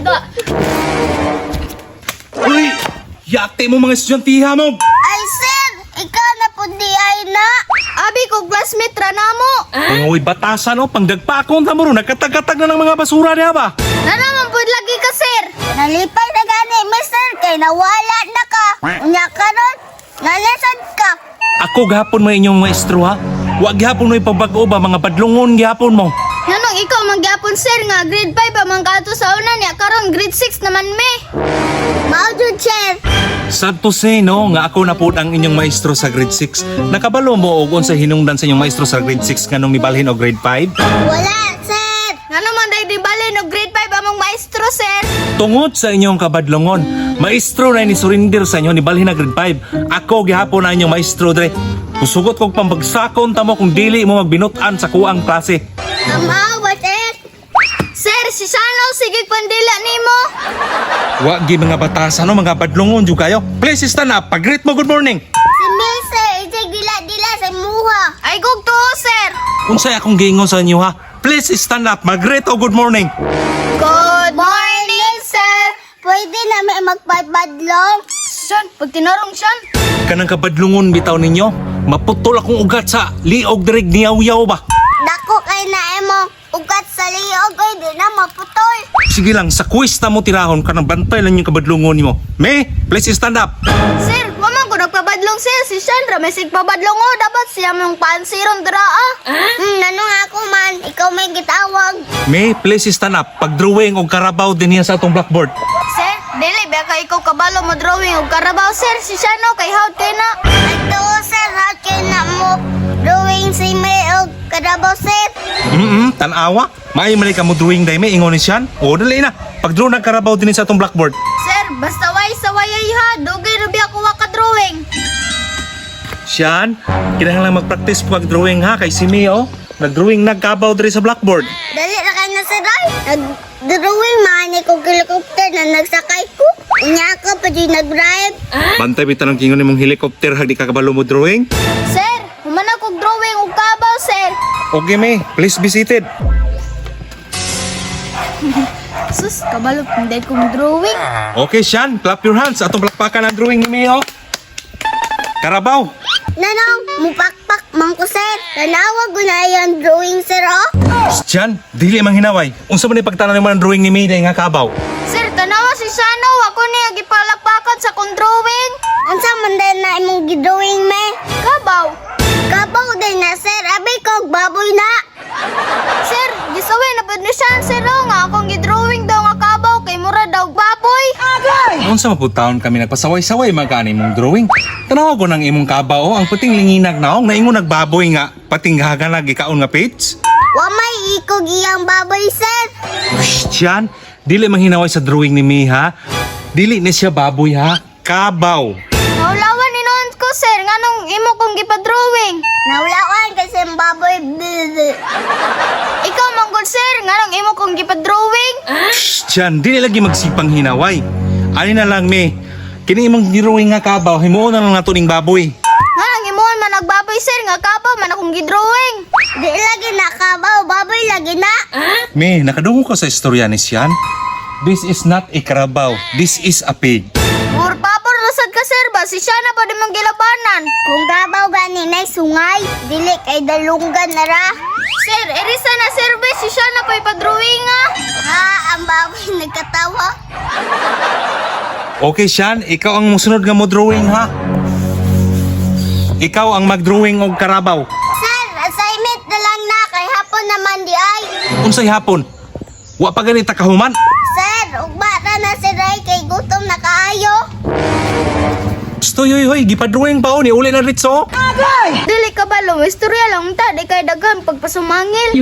Taga. Uy! Yate mo mga estudyante mo! Ay, sir! Ikaw na po di ay na. Abi ko classmate ra namo. Mga uy, batasan o, pangdagpakon ta mo ro, nagkatag-katag na ng mga basura niya ba? Na naman pud lagi ka, sir. Nalipay na gani, mister, kay nawala na ka. Unya karon, nalasad ka. Ako gahapon mo inyong maestro ha? Wa gihapon mo ipabag-o ba, mga badlongon gihapon mo. Nganong ikaw man gyapon, sir, nga grade 5 pa man kadto sa una niya karon grade 6 naman me. Mao jud, sir. Sad to say, no, nga ako na po ang inyong maestro sa grade 6. Nakabalo mo og unsa hinungdan sa inyong maestro sa grade 6 nganong nibalhin og grade 5? Wala, sir. Ngano man day di bale no grade 5 among maestro, sir? Tungod sa inyong kabadlongon, maestro na ni surrender sa inyo nibalhin na grade 5. Ako gihapon na inyong maestro dre. Musugot kog pambagsakon tamo kung dili mo magbinut-an sa kuang klase. Amawa, sir. Sir, si Shano sige pandila nimo. Wa gi mga batasan no, mga badlongon jud kayo. Please stand up. Pag-greet mo good morning. Si mister, isig dila-dila sa muha. Ay gug tuo, sir. Unsay akong giingon sa inyo ha? Please stand up. Mag-greet o good morning. Good morning, sir. Pwede na may magpabadlong. Sean, pag tinarong Sean. Kanang kabadlungon bitaw ninyo, maputol akong ugat sa liog direg niyaw-yaw ba. Dako kay na imo ugat sa liog oy di na maputol. Sige lang, sa quiz na mo tirahon kanang bantay lang yung kabadlungon nimo. May, please stand up. Sir, wa man ko nagpabadlong, sir. Si Sean ra may sig pabadlong oh. Dapat siya mong pansiron dra ah. Nano nga ako man, ikaw may gitawag. May, please stand up. Pag-drawing og karabaw din niya sa atong blackboard. Sir, dili ba kay ikaw kabalo mo drawing og karabaw, sir? Si Shano kay hawd kay na. Ito, sir, ha kay na mo drawing si May og karabaw, sir. Tanawa. May man ka mo drawing day may ingon ni siyan. O dali na. Pag-draw ng karabaw din sa atong blackboard. Sir, basta way sa wayay ha. Dugay ra biya ko wa ka drawing. Siyan, kinahanglan mag-practice pag-drawing ha kay si May oh. Nag-drawing nagkabaw diri sa blackboard. Dali ra kay na sir ay. Nag-drawing man ni kog helicopter na nagsakay ko. Unya ako pa di nag-drive. Bantay bitaw ng kingon nimong helicopter hag di ka kabalo mo drawing. Sir, humana kog drawing og kabaw, sir. Okay, May, please be seated. Sus, kabalo hindi kong drawing. Okay, Sean, clap your hands. Atong plakpakan ang drawing ni May oh. Karabaw. Nanong, mupakpak man ko, sir. Tanawa ko na yung drawing, sir, oh. Sean, dili mang hinaway. Unsa man ni pagtanaw nimo ang drawing ni May dahil nga kabaw? Sir, tanawa si Shano, ako niya gipalakpakan sa kong drawing. Unsa man din na imong gidrawing, me? Kabaw. Kabaw din na, sir. Abi kog baboy na. Sir, gisaway na pud ni Sean, sir, oh, nga akong gidrawing daw nga kabaw kay mura daw baboy. Unsa man pud taon kami nagpasaway-saway magani imong drawing. Tanaw ko ng imong kabaw oh, ang puting linginag naong naingon nagbaboy nga pating haganag gikaon nga page. Wa may ikog iyang baboy, sir. Sean, dili mang hinaway sa drawing ni May ha. Dili ni siya baboy ha, kabaw. Naulawan ni noon ko, sir, nganong imo kong gipa-drawing. Naulawan kasi ang baboy. Bleh. Ikaw manggol, sir, nganong imo kong gipa-drawing. Sean, dili lagi magsipang hinaway. Ani na lang May, kini imong drawing nga kabaw, himuon na lang nato ning baboy. Nganong imuon man nagbaboy, sir, nga kabaw man akong gidrawing. Di lagi na kabaw, baboy lagi na. May, nakadungog ko sa istorya ni Sian. This is not a karabaw. This is a pig. Pur pabor rasad ka, sir, ba si Shana pa di mong gilabanan. Kung kabaw gani nay sungay, dili kay dalunggan na ra. Sir, erisa na service, si Shana pa ipa-drawing ah. Ha, ang baboy nagkatawa. Okay, Sian, ikaw ang musunod nga mo drawing ha. Ikaw ang mag-drawing og karabaw. Sir, assignment na lang na kay hapon naman di ay. Unsay hapon? Wa pa ganita kahuman. Sir, ugma ra na si Ray kay gutom na kaayo. Stoy, hoy, hoy, gipa-drawing pa oh, ni uli na ritso. Dili ka ba, istorya lang ta, di kay daghan pagpasumangil.